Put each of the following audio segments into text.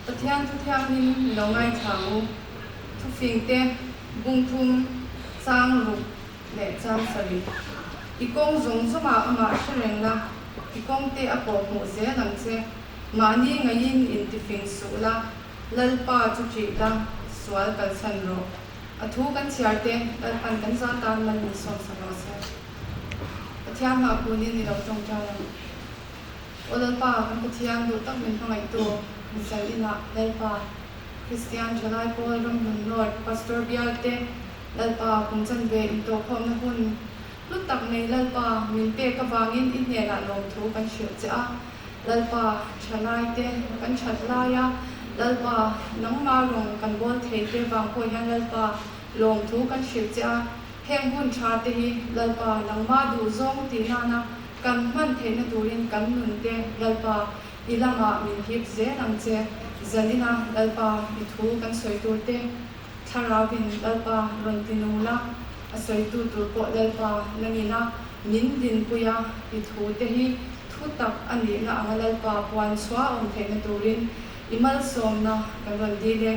Pathian thu thianghlim lo ngaithla ang u. Thufingte, bungthum, chang ruk leh chang sarih. I kawng zawng zawngah amah hre reng la, i kawngte a pawh hmuh zel ang che. Mahni ngaiin intifing suh la, Lalpa chu ṭih la, sual kalsan rawh. A thu kan chhiar te, Lalpan kan za tan mal min sawm sak rawh se. Pathian hmah kunin i lo ṭawngṭai ang. Aw Lalpa, kan Pathian duh tak min hmangaihtu, Michal inah Lalpa, Kristian Ṭhalai Pawl Ramhlun North Pastor bialte Lalpa kum chanve intawhkhawmna hun hlu tak nei Lalpa min pek avangin i hnenah lawmthu kan hrilh che a. Lalpa, ṭhalaite kan ṭhat laia Lalpa nangmah rawng kan bawl thei te vang pawh hian Lalpa lawmthu kan hrilh che a. Heng hun ṭha te hi Lalpa nangmah duhzawng tih nana kan hman theihna turin kan nun te Lalpa i lamah min hip zel ang che. Zanina Lalpa i thu kan sawi tur te Thlarauin Lalpa rawn ti nu la, a sawitu tur pawh Lalpa nangina min dinpui a, i thu te hi thu tak a nihna anga Lalpa puan chhuah awm theihna turin i malsawmna kan rawn dil e.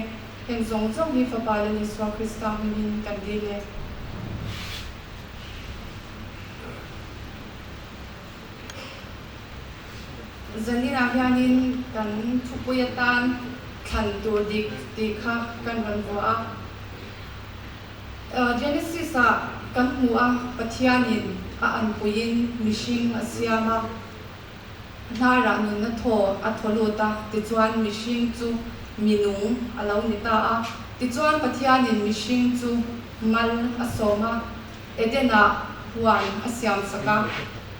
Heng zawng zawng hi Fapa Lal Isua Krista hmingin kan dil e. Zaninah hianin kan thupui atan thlan tur dik tih kha kan rawn vuah a. Genesis-ah kan hmu a, Pathianin a anpuiin mihring a siam a, hnarah nunna thaw a thaw lut a, tichuan mihring chu minung a lo ni ta a. Tichuan Pathianin mihring chu mal a sawm a. Eden-ah huan a siam sak a,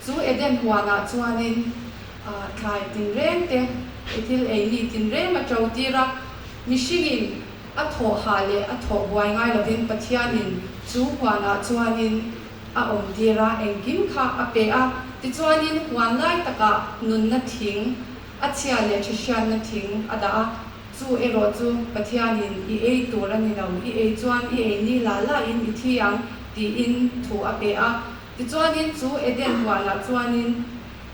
chu Eden huanah chuanin thlai tinreng te, thil ei mi tinreng a to tir a, mihringin a thawh hah leh a thawh buai ngai lovin Pathianin chu huanah chuanin a awm tir a, engkim kha a pe a, tichuanin huan lai takah nunna thing, a chhia leh ṭhahriatna thing a dah a. Chu erawh chu Pathianin i ei tur a ni lo, i ei chuan i ei ni lah lahin i thi ang tiin thu a pe a. Tichuanin chu Eden huanah chuanin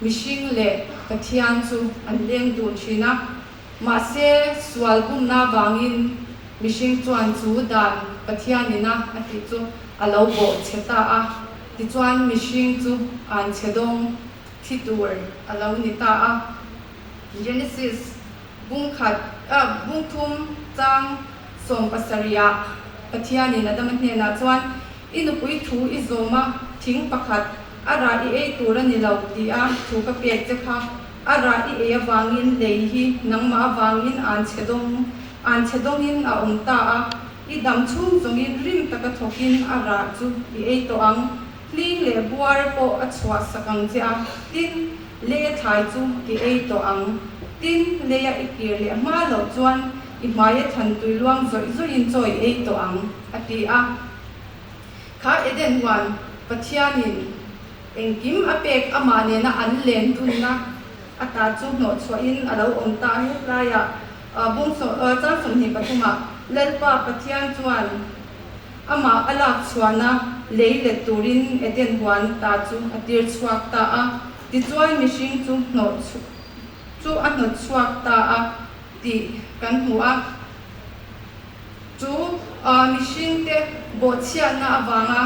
mihring leh Pathian chu an leng dun thin a. Mahse, sual bumna avangin mihring chuan chu dan Pathianina a tih chu a lo bawh chhe ta a. Tichuan mihring chu an chhe dawng thi tur a lo ni ta a. Genesis. Bung khat, ah, bung thum chang 70ah Pathianin Adama hnenah chuan, I nupui thu i zawm a, thing pakhat a rah i ei tur a ni lo tih a thu ka pek che kha. A rah i ei avangin lei hi nangmah avangin an chhe dawng, an chhe dawngin a awm ta a, i dam chhung zawngin rim taka thawkin a rah chu i ei tawh ang. Hling leh buar pawh a chhuah sak ang che a, tin, Lei a thlai chu i ei tawh ang. Tin, leia i kir leh hma loh chuan i hmaia thlan tui luang zawih zawihin chaw i ei tawh ang, a ti a. Kha Eden huan Pathianin engkim a pek amah nena an len dunna ata chu hnawhchhuahin a lo awm ta hetlaiah bung chang 23ah Lalpa Pathian chuan Amah a lak chhuahna lei let turin Eden huan ta chu a tir chhuak ta a, tichuan mihring chu hnawh chu a hnawt chhuak ta a tih kan hmu a. Chu mihringte bawhchhiatna avanga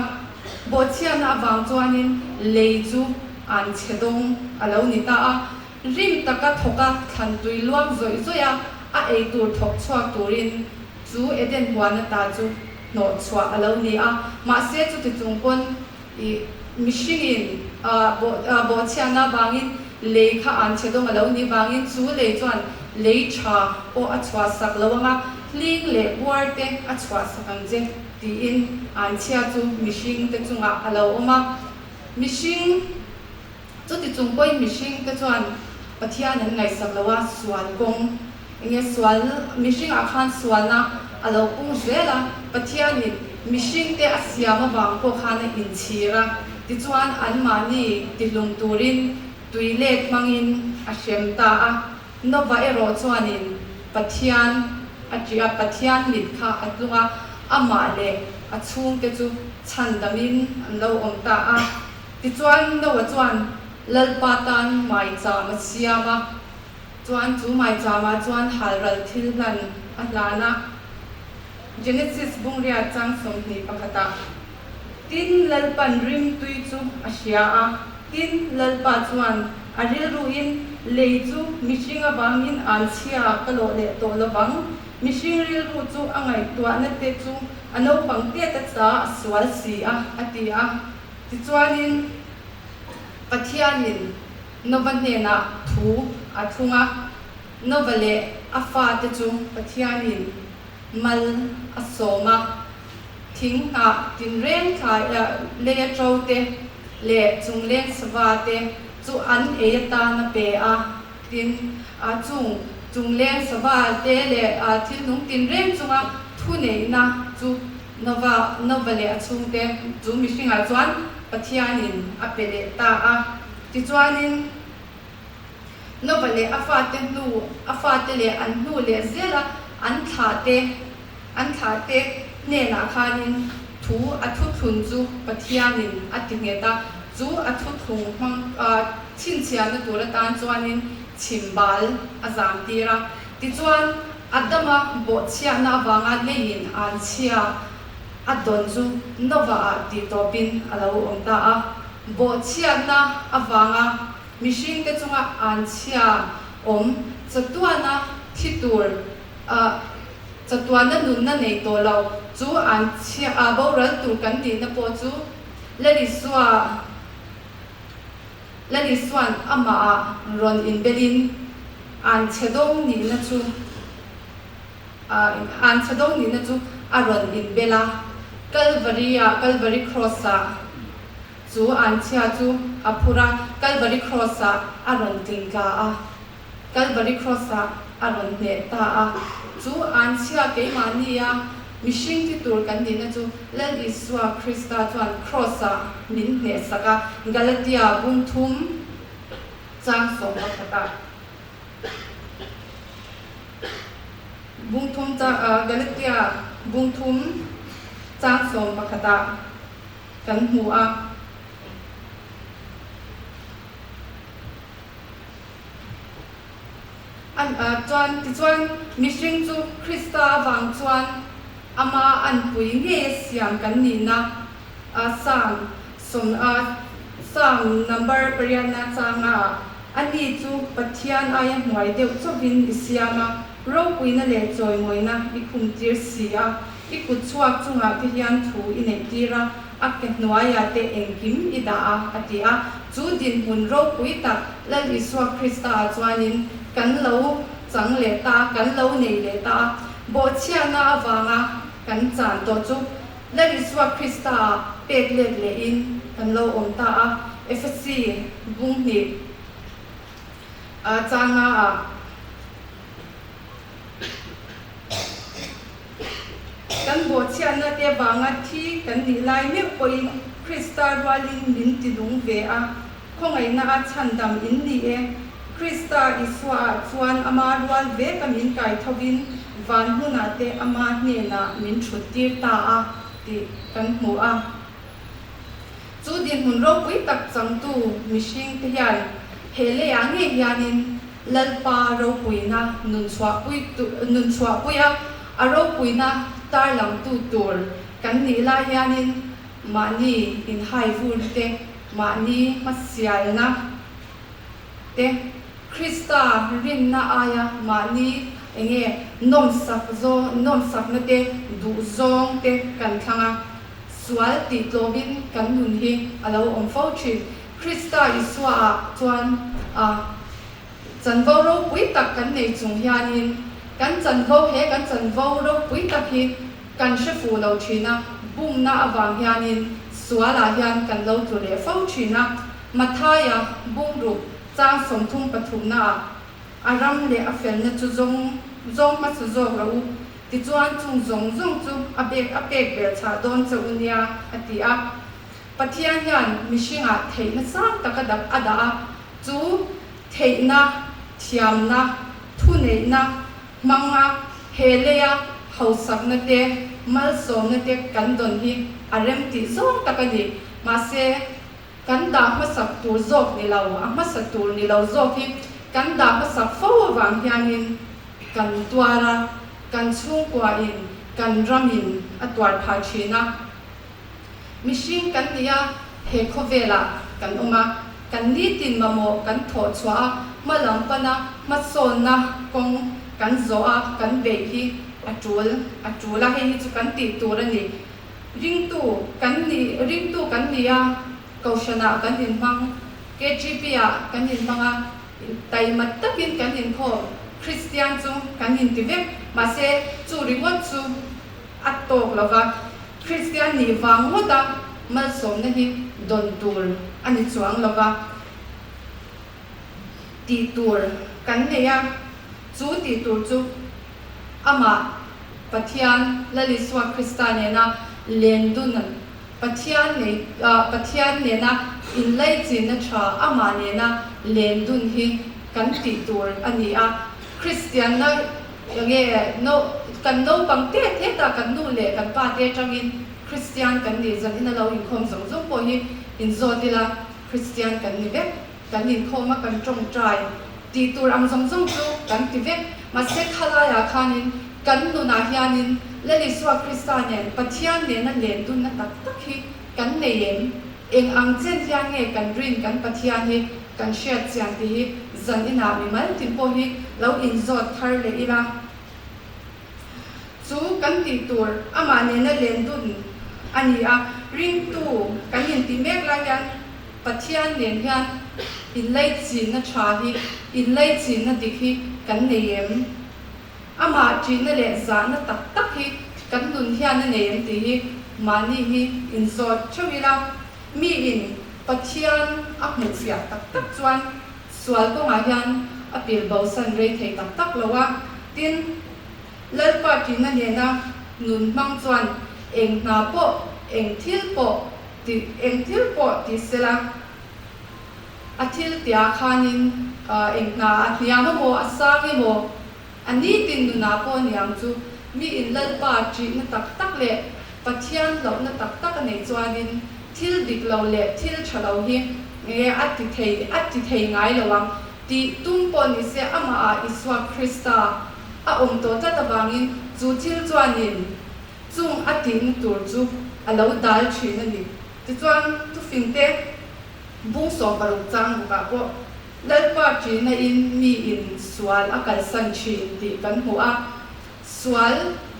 bawhchhiatna avang chuanin lei chu an chhe dawng a lo ni ta a, rim taka thawka thlan tui luang zawih zawih a a ei tur thawk chhuak turin Chu Eden huan ata chu hnawh chhuah a lo ni a, mahse chuti chung pawn i mihringin bawhchhiahna avangin lei kha an chhe dawng a lo nih vangin chu lei chuan lei tha pawh a chhuah sak lo ang a, hling leh buar te a chhuah sak ang che tiin an chhia chu mihring te chungah a lo awm a. Mihring chuti chung pawhin mihring te chuan Pathian an ngaihsak lo a, sual kawng Enge sual, mihringah khan sualna a lo pung zel a, Pathianin mihringte a siam avang pawh khan a inchhir a, tichuan anmahni tihlum turin tui let hmangin a hrem ta a. Nova erawh chuanin Pathian a ṭih a, Pathian mit kha a tlung a, amah leh a chhungte chu chhandamin an lo awm ta a. Tichuan Noah chuan Lalpa tan maicham a siam a. Chuan chu maicham ah chuan halral thil hlan a hlan a. Genesis bungria chang 21 ah, Tin, Lalpan rimtui chu a hria a. Tin, Lalpa chuan a rilruin, Lei chu mihring avangin anchhia ka lawh leh tawh lovang. Mihring rilru chu a ngaihtuahna te chu a naupang tiat a ta a sual si a, a ti a. Tichuanin Pathianin Nova hnenah thu a thlung a. Nova leh a fate chu Pathianin mal a sawm a. Thing hnah tinreng thlai leia ṭo te leh chungleng sava te chu an ei atan a pe a. Tin, chung chungleng sava te leh thil nung tinreng chunga thuneihna chu Nova Nova leh a chhungte chu mihringah chuan Pathianin a pe leh ta a. Tichuanin Nova leh a fate hnu, a fate leh an hnu leh zela an thlahte, an thlahte hnenah khanin thu a thuthlun chu Pathianin a ti nghet a, chu a thuthlung hmang chhinchhiahna tur atan chuanin chhimbal a zam tir a. Tichuan, Adama bawhchhiahna avanga leiin an chhia a dawn chu Nova-ah tih tawpin a lo awm ta a. Bawhchhiatna avanga mihringte chunga an chhia awm chatuana thi tur chatuana nunna nei tawh lo chu an chhia boral tur kan nihna pawh chu Lalisua Lalisuan amahah rawn inbelin an chhe dawng nihna chu an chhe dawng nihna chu a rawn inbel a, Kalvari-ah Kalvari Cross-ah Chu anchhia chu a phur a, Kalvari Cross-ah a rawn tling tla a, Kalvari Cross-ah a rawn hneh ta a. Chu anchhia keimahnia mihring thi tur kan nihna chu Lal Isua Krista chuan Cross-ah min hnehsak a, Galatia bung thum chang 11-ah. Bung thum chang, Galatia bung thum chang 11-ah. Kan hmu a. An chuan tichuan mihring chu Krista avang chuan ama anpui ngei a siam kan nihna a Psalm sawm a Psalm number pariatna changa ah ani chu Pathian aia hnuai deuh chauhin i siam a, ropuina leh chawimawina i khumtir si a. I kut chhuak chungah te hian thu i neih tir a, a ke hnuaiah te engkim i dah a, a ti a. Chu dinhmun ropui tak Lal Isua Krista-ah chuanin kan lo chang leh ta a, kan lo nei leh ta a. Bawhchhiatna avanga kan chan tawh chu Lal Isua Krista-ah pek let lehin kan lo awm ta a. Efesi bung hnih changa-ah. Kan bawhchhiatna te vanga thi kan nih lai meuh pawhin Krista rualin min ti nung ve a, khawngaihna a chhandam in ni e. Krista Isuaah chuan ama rual veka min kai thovin van hmunah te ama hnenah min thut tir ta a tih kan hmu a. Chu dinhmun ropui tak changtu mihring te hian he leiah ngei hianin Lalpa ropuina nun chhuahpuia a ropuina tarlangtu tur kan nih lai hianin mahni inhaivur te, mahni hmasialna te, Krista rinna aia mahni enge nawmsak zawng nawmsakna te duh zawng te kan thlang a, sual tih tlawmin kan nun hi a lo awm fo thin. Krista Isuaah chuan a chanvo ropui tak kan nei chung hianin kan chanvo he kan chanvo ropui tak hi kan hre fuh lo thin a, bumna avang hianin sualah hian kan lo tlu leh fo thin a. Mathaia bungruk chang 33 naah a ram leh a felna chu zawng zawng hmasa zawk rawh u, tichuan chung zawng zawng chu a bek a pek belh chhah dawn che u nia, a ti a. Pathian hian mihringah theihna sang tak a dak a dah a, chu theihna, thiamna, thuneihna hmanga he leia hausakna te, malsawmna te kan dawn hi a rem tih zawng tak a ni. Mahse, kan dah hmasak tur zawk ni lo, a hmasa tur ni lo zawk hi. kan dah hmasak fo avang hianin kan tuar a, kan chhungkuain kan ramin a tuar phah thin a. Mihring kan ni a, he khawvelah kan awm a, kan nitin mamawh kan thawh chhuah a, hma lam pana hmasawnna kawng kan zawh a, kan beih hi a tul a tul a, hei hi chu kan tih tur a ni. Ringtu kan ni ringtu kan ni a, Kohhranah kan inhmang, KGP-ah kan inhmang a, taima takin kan inkhawm, Kristian chu kan inti vek, mahse chu ringawt chu a tawk lo va, Kristian nih vang ngawta malsawmna hi dawn tur a ni chuang lo va, tih tur kan nei a, chu tih tur chu amah Pathian Lal Isua Krista nena len dun Pathian nei Pathian nena inlaichinna tha amah nena len dun hi kan tih tur a ni a, Kristianna Enge no kan naupang te thetah kan nu leh kan pa te atangin Kristian kan nih zan ina lo inkhawm zawng zawng pawh hi inzawt ila Kristian kan ni vek, kan inkhawm a kan tawngtai tih tur ang zawng zawng chu kan ti vek. Mahse khalaiah khanin kan nunah hianin Lal Isua Krista nen Pathian nena len dunna tak tak hi kan nei em? Eng ang chen hian nge kan rin kan Pathian hi kan hriat chian tih hi zan inah mimal tin pawh hi lo inzawt thar leh ila. Chu kan tih tur amah nena len dun a ni a, ringtu kan intih mek lai hian Pathian nen hian inlaichinna tha hi, inlaichinna dik hi kan nei em? Amah ṭihna leh zahna tak tak hi kan nun hian a nei em tih hi mahni hi inzawt ṭheuh ila, miin Pathian a hmuh fiah tak tak chuan sual kawngah hian a pil bosan rei thei tak tak lo a. Tin, Lalpa ṭihna nena nun hmang chuan eng hna pawh, eng thil pawh tih, eng thil pawh ti sela, A thil tia khanin eng hna a hniam emaw a sang emaw a nitin nunah pawh a niang chu mi in Lalpa ṭihna tak tak leh Pathian hlauhna tak tak a neih chuanin thil dik lo leh thil ṭha lo hi nge a ti thei a ti thei ngai lo ang tih tum pawh ni se amahah Isua Krista a awm tawh tlat avangin chu thil chuanin chung a tihna tur chu a lo dal ṭhin a ni. Tichuan thufingte Bung 16 chang bawkah pawh Lalpa ṭihna in mi in sual a kalsan ṭhin tih kan hmu a. Sual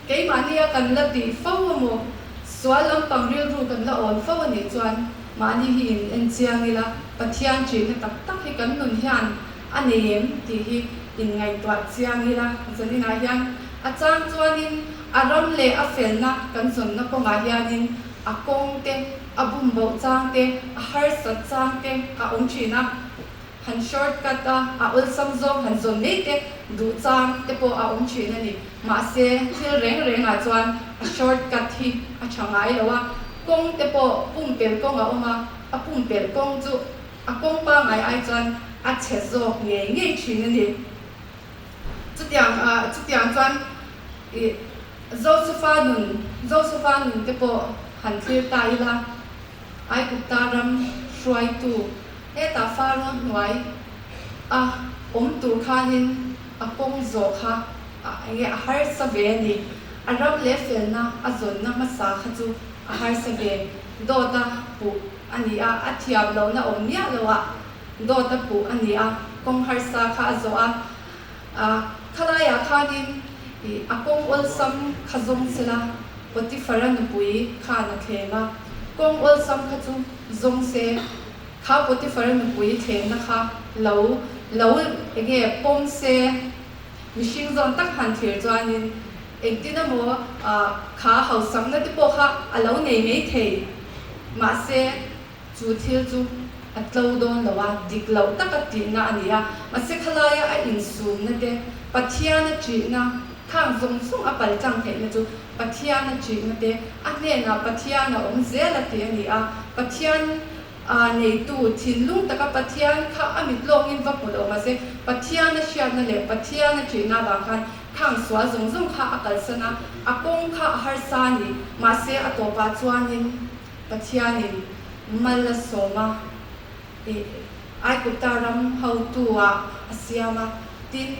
keimahni a kan la tih fo emaw, sual lampang rilru kan la awn fo a nih chuan mahni hi in en chiang ila, Pathian ṭihna tak tak hi kan nun hian a nei em tih hi in ngaihtuah chiang ila. Zaninah hian a chang chuanin a ram leh a felna kan zawnna kawngah hianin a kawng te, A bum boh chang te, a harsat chang te a awm thin a, han short cut a, a awlsam zawng han zawn mai te duh chang te pawh a awm thin a ni. Mahse, thil reng rengah chuan a short cut hi a tha ngai lo a, kawng te pawh pumpelh kawng a awm a, a pumpelh kawng chu a kawng pangngai ai chuan a chhe zawk ngei ngei thin a ni. Chutiang chutiang chuan ih Josefa nun Josefa nun te pawh han thlir ta ila, Aigupta ram hruaitu hetah Faro hnuai a awm tur khanin a kawng zawh kha enge a harsa ve a ni. A ram leh felna a zawnna hmasa kha chu a harsa ve dawt a puh a ni a, a thiam lohna awm miah loah Dawt a puh a ni a, kawng harsa kha a zawh a, a khalaiah khanin ih a kawng awlsam kha zawng sela Potiphar-a nupui khan a thlem a, kawng awlsam kha chu zawng se, kha Potiphar-a nupui thlemna kha lo lo enge pawm se, mihring zawn tak han thlir chuanin engtin emaw kha hausakna te pawh kha a lo nei mai thei, mahse. Chu thil chu a tlo dawn lo a, dik loh taka tihna a ni a. Mahse khalaia a insumna te, Pathian a ṭihna, khang zawng zawng a pal tlang theihna chu Pathian a ṭihna te, a hnenah Pathian a awm zel a tih a ni a. Pathian a neitu thinlung taka Pathian kha a mit lawngin va hmu lo mahse Pathian a hriatna leh Pathian a ṭihna avang khan khang sual zawng zawng kha a kalsan a, a kawng kha a harsa a ni. Mahse a tawpah chuanin. Pathianin mal a sawm a, ih Aigupta ram hotu ah a siam a, tin,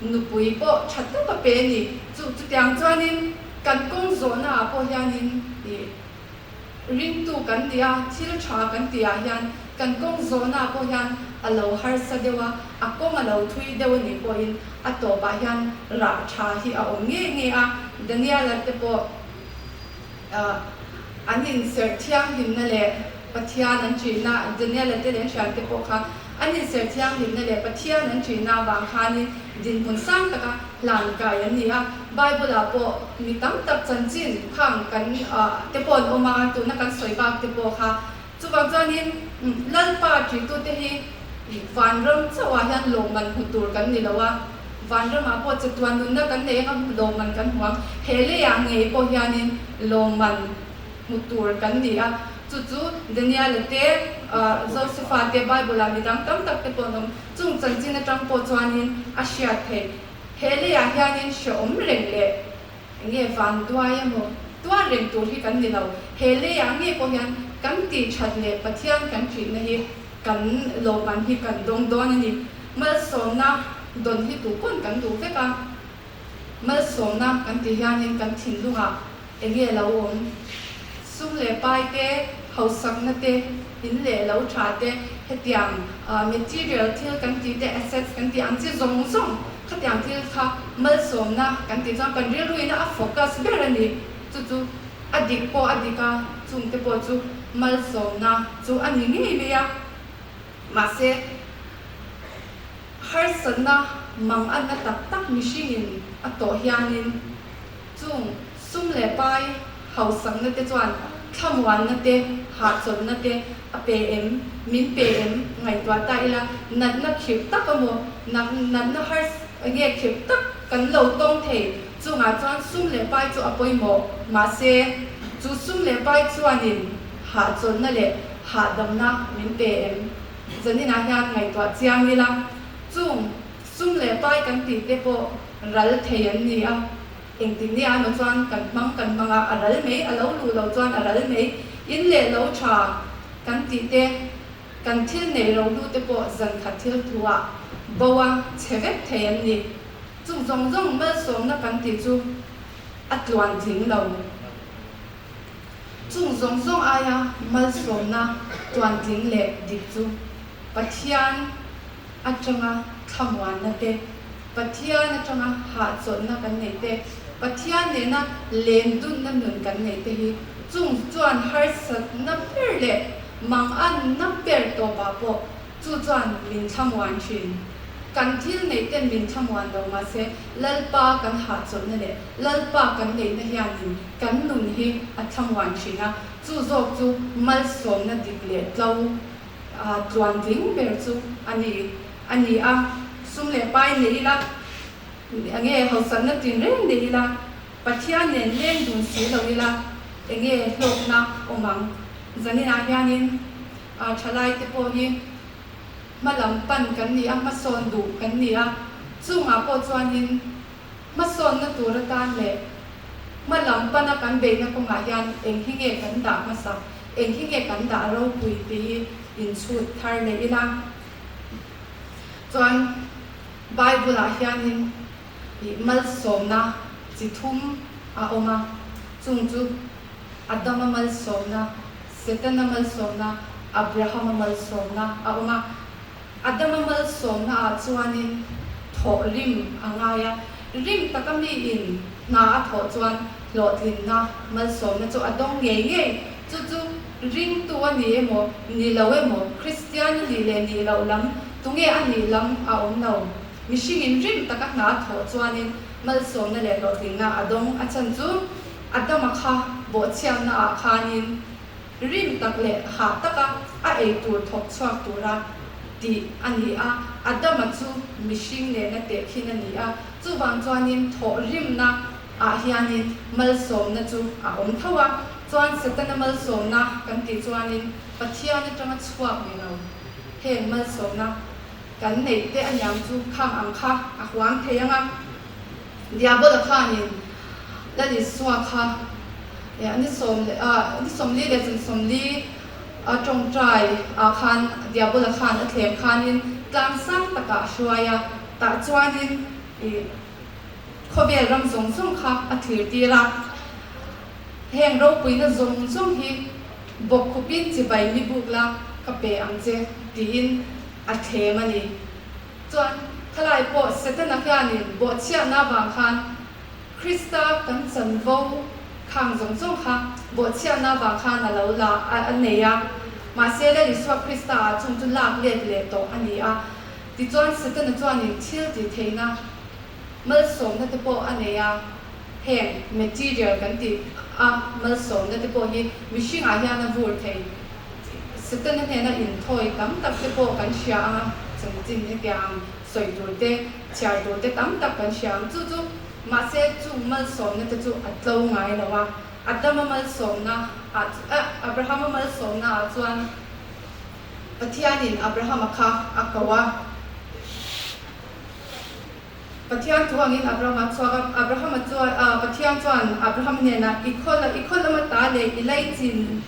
nupui pawh tha tak a pe a ni. Chu chutiang chuanin kan kawng zawhna ah pawh hianin ih ringtu kan ni a, thil tha kan tih ah hian kan kawng zawhna ah pawh hian a lo harsa deuh a, a kawng a lo thui deuh a nih pawhin a tawpah hian rah tha hi a awm ngei ngei a, Daniel-a te pawh An inserh thianghlimna leh Pathian an ṭihna, Daniela te leh an hriante pawh kha an inserh thianghlimna leh Pathian an ṭihna avang khanin dinhmun sang taka hlan kai an ni a. Bible-ah pawh mi tam tak chanchin khang kan te pawh an awm a, tuna kan sawi bak te pawh kha. Chuvang chuanin Lalpa ṭihtute hi vanram chauhah hian lawmman hmu tur kan ni lo a, vanramah pawh chatuan nunna kan nei anga lawmman kan hmu ang. He leiah ngei pawh hianin lawmman hmu tur kan ni a, chu chu Daniela te, Josefa te, Bible-ah midang tam tak te pawh an awm. Chung chanchin atang pawh chuanin a hriat theih. He leiah hianin hrehawm reng leh Enge van duai emaw tuar reng tur hi kan ni lo. He leiah nge pawh hian kan tih that leh Pathian kan ṭihna hi kan lawmman hi kan dawng dawn a ni. Malsawmna dawn hi tu pawn kan duh vek a. Malsawmna kan tih hianin kan thinlungah enge lo awm? Sum leh pai te, hausakna te, in leh lo tha te, hetiang material thil kan tih te, assets kan tih ang chi zawng zawng khatiang thil kha malsawmna kan tih chuan kan rilruina a focus ber a ni. Chu chu a dik pawh a dik a, chungte pawh chu malsawmna chu a ni ngei mai a. Mahse, harsatna manganna tak tak mihringin a tawh hianin chung sum leh pai hausakna te chuan thlamuanna te, hahchawlhna te a pe em? Min pe em? Ngaihtuah ta ila, natna khirh tak emaw, natna har nge khirh tak kan lo tawng thei chungah chuan sum leh pai chu a pawimawh. Mahse, chu sum leh pai chuanin hahchawlhna leh hahdamna min pe em? Zaninah hian ngaihtuah chiang ila, chung sum leh pai kan tih te pawh ral thei an ni a. Engtin nge emaw chuan kan hmang kan hmang a, a ral mai, a lo luh loh chuan a ral mai. In leh lo tha kan tih te, kan thil nei ro hnu te pawh zan khat thil thu ah bo a chhe vek thei an ni. Chung zawng zawng malsawmna kan tih chu a tluan tling lo. Chung zawng zawng aia malsawmna tluan tling leh dik chu Pathian atanga thlamuanna te, Pathian atanga hahchawlhna kan neih te, Pathian nena len dunna nun kan neih te hi chung chuan harsatna ber leh manganna ber tawpah pawh chu chuan min thlamuan thin. Kan thil neih ten min thlamuan lo mahse Lalpa kan hahchawlhna leh Lalpa kan neihna hianin kan nun hi a thlamuan thin a, chu zawk chu malsawmna dik leh tlo tluan tling ber chu a ni a ni a. Sum leh pai nei ila, enge hausakna tinreng nei ila, Pathian nen leng dun si lo ila, enge hlawkna awm ang? Zaninah hianin thalai te pawh hi hma lam pan kan ni a, hmasawn duh kan ni a, chungah pawh chuanin hmasawnna tur atan leh hma lam pana kan beihna kawngah hian eng hi nge kan dah hmasa, eng hi nge kan dah ropui tih hi inchhut thar leh ila. Chuan Bible-ah hianin ih malsawmna chi thum a awm a, chung chu Adama malsawmna, Setana malsawmna, Abrahama malsawmna a awm a. Adama malsawmnaah chuanin thawh rim a ngai a, rim taka miin hna a thawh chuan hlawhtlinna malsawmna chu a dawng ngei ngei. Chu chu ringtu a ni emaw, ni lo emaw, Kristian a nih leh nih loh lam, tunge a nih lam a awm lo. Mihringin rim taka hna a thawh chuanin malsawmna leh hlawhtlinna a dawng. A chhan chu Adama kha bawhchhiatna ah khanin rim tak leh hah taka a ei tur thawk chhuak tura tih a ni a. Adama chu mihring nena tehkhin a ni a, chuvang chuanin thawh rimna ah hianin malsawmna chu a awm tho a, chuan Setana malsawmna kan tih chuanin Pathian atanga chhuak ni lo heng malsawmna kan neih te aniang chu khang ang kha a huam thei ang a. Diabola khanin Lal Isua kha ni sawm leh ni 40 leh chun 40. a tawngtai ah khan Diabola khan a thlem khanin tlang sang takah a hruai a, tah chuanin ih khawvel ram zawng zawng kha a thlir tir a. Heng ropuina zawng zawng hi bawkkhupin chibai mi buk la ka pe ang che tiin a thlem a ni. Chuan khalai pawh Setana hianin bawhchhiahna avang khan Krista kan chanvo khang zawng zawng kha bawhchhiahna avang khan a lo la a nei a, mahse Lal Isua Krista ah chung chu lak let leh tawh a ni a. Tichuan Setana chuanin thil tih theihna malsawmna te pawh a nei a, heng material kan tih a malsawmna te pawh hi mihringah hian a vur thei. Setana hnena inthawi tam tak te pawh kan hria ang a, chanchin hetiang sawi tur te, chhiar tur te tam tak kan hria ang. Chu chu mahse chung malsawmna te chu a tlo ngai lo a, Adama malsawmna ah eh Abrahama malsawmna ah chuan Pathianin Abrahama kha a ko a. Pathian thu angin Abrahama a chhuak a, Abrahama chuan ah Pathian chuan Abraham hnenah, I khawl a, i khawl lama ta leh i laichin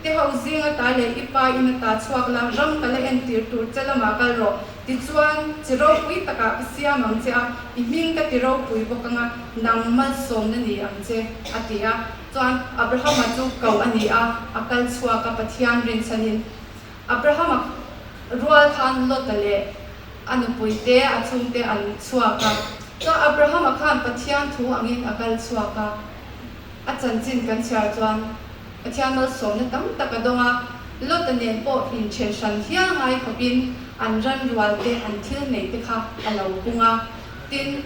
te ho zinga ta leh i pa in a ta chhuak la, ram ka la entir tur che lamah kal rawh. Tichuan, chi ropui takah ka siam ang che a, i hming ka ti ropui bawk anga, nang malsawmna ni ang che, a ti a. Chuan Abrahama chu ko a ni a, a kal chhuak a, Pathian rinchhanin Abrahama rual khan Lota leh a nupuite, a chhungte an chhuak a. Chuan Abrahama khan Pathian thu angin a kal chhuak a. A chanchin kan chhiar chuan Pathian malsawmna tam tak a dawng a. Lota nen pawh inthen hran hial ngai khawpin an ran rual te, an thil nei te kha a lo pung a. Tin,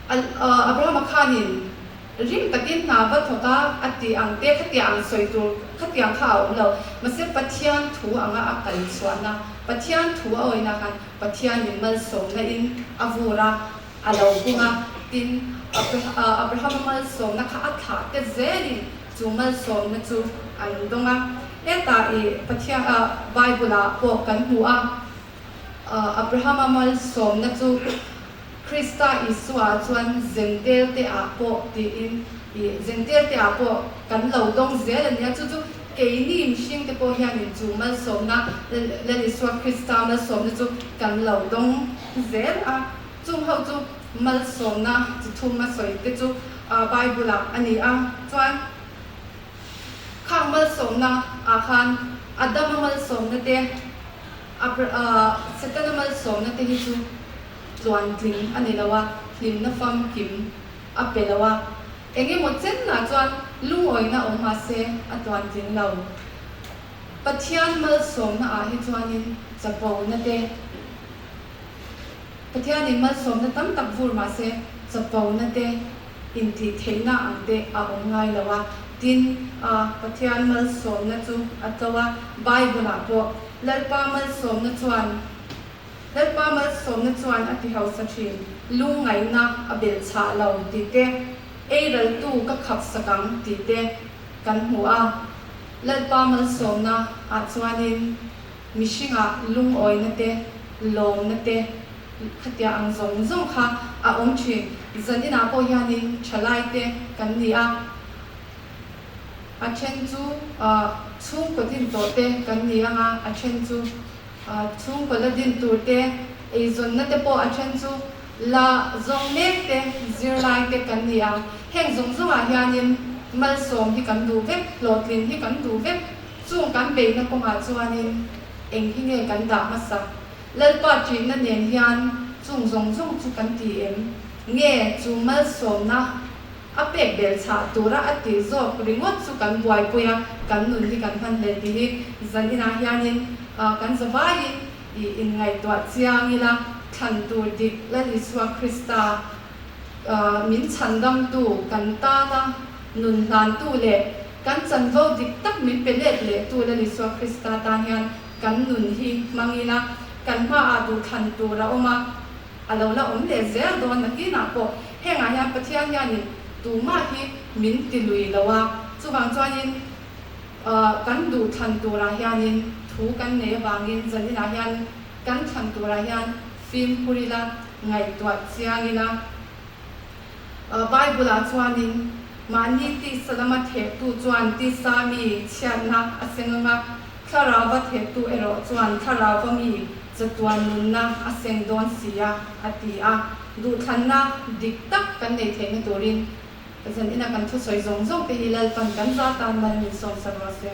Abrahama khanin Rim takin hna va thawk a, a ti ang te, khatiang ang sawi tur khatiang kha a awm lo. Mahse Pathian thu anga a kal chhuahna, Pathian thu a awina khan Pathianin malsawmna in a vur a, a lo bung a. Tin, Abrahama malsawmna kha a thlah te zelin chu malsawmna chu an dawng a. Hetah i Pathian Bible-ah pawh kan hmu a, Abrahama malsawmna chu Krista Isua chuan Zentel te ah pawh tiin i Zentel te ah pawh kan lo dawng zel a nia. Chu chu keini mihring te pawh hianin chu malsawmna Lal Isua Krista malsawmna chu kan lo dawng zel a. Chung ho chu malsawmna chi thum a sawi te chu Bible ah a ni a. Chuan khang malsawmna ah khan Adama malsawmna te Setana malsawmna te hi chu tluantling a ni lo a, hlimna famkim a pe lo a. Eng emaw chenah chuan lungawina awm mah se a tluantling lo. Pathian malsawmna ah hi chuanin chapona te, Pathianin malsawmna tam tak vur mah se chapona te, intihtheihna ang te a awm ngai lo a. Tin, Pathian malsawmna chu a tlo a, Bible-ah pawh Lalpa malsawmna chuan Lalpa malsawmna chuan a ti hausa thin, lungngaihna a belh chhah lo tih te, ei raltu ka khap sak ang tih te kan hmu a. Lalpa malsawmna ah chuanin mihringah lungawina te, lawmna te, Khatia ang zawng zawng kha a awm thin. Zan inah pawh hianin thalai te kan ni a, a then chu chhungkaw din tawh te kan ni ang a, a then chu chhungkaw la din tur te, eizawnna te pawh a then chu la zawng mek te, zirlai te kan ni ang. Heng zawng zawngah hianin malsawm hi kan duh vek, hlawhtlin hi kan duh vek. Chung kan beihna kawngah chuanin eng hi nge kan dah hmasa? Lalpa ṭihna nen hian chung zawng zawng chu kan ti em? Nge chu malsawmna a pek bel chhah tura a tih zawk ringawt chu kan buaipui a, kan nun hi kan hman hle tih hi zan inah hianin kan zavaiin i inngaihtuah chiang ila, thlan tur dik Lal Isua Krista min chhandamtu, kan tana nun hlantu leh kan chanvo dik tak min pe let lehtu Lal Isua Krista tan hian Kan nun hi hmang ila, kan hmaah duhthlan tur a awm a, a lo la awm leh zel dawn nakinah pawh hengah hian Pathian hianin tumah hi min ti lui lo a, chuvang chuanin kan duhthlan turah hianin thu kan nei avangin zaninah hian kan thlan turah hian fimkhur ila, ngaihtuah chiang ila. Bible-ah chuanin. Mahni tisa lama thehtu chuan tisa mi chhiatna a seng ang a, thlarauva thehtu erawh chuan thlarauva mi chatuan nunna a seng dawn si a, a ti a. Duhthlanna dik tak kan nei theihna turin zan ina kan thusawi zawng zawng te hi Lalpan kan za tan mal min sawmsak rawh se.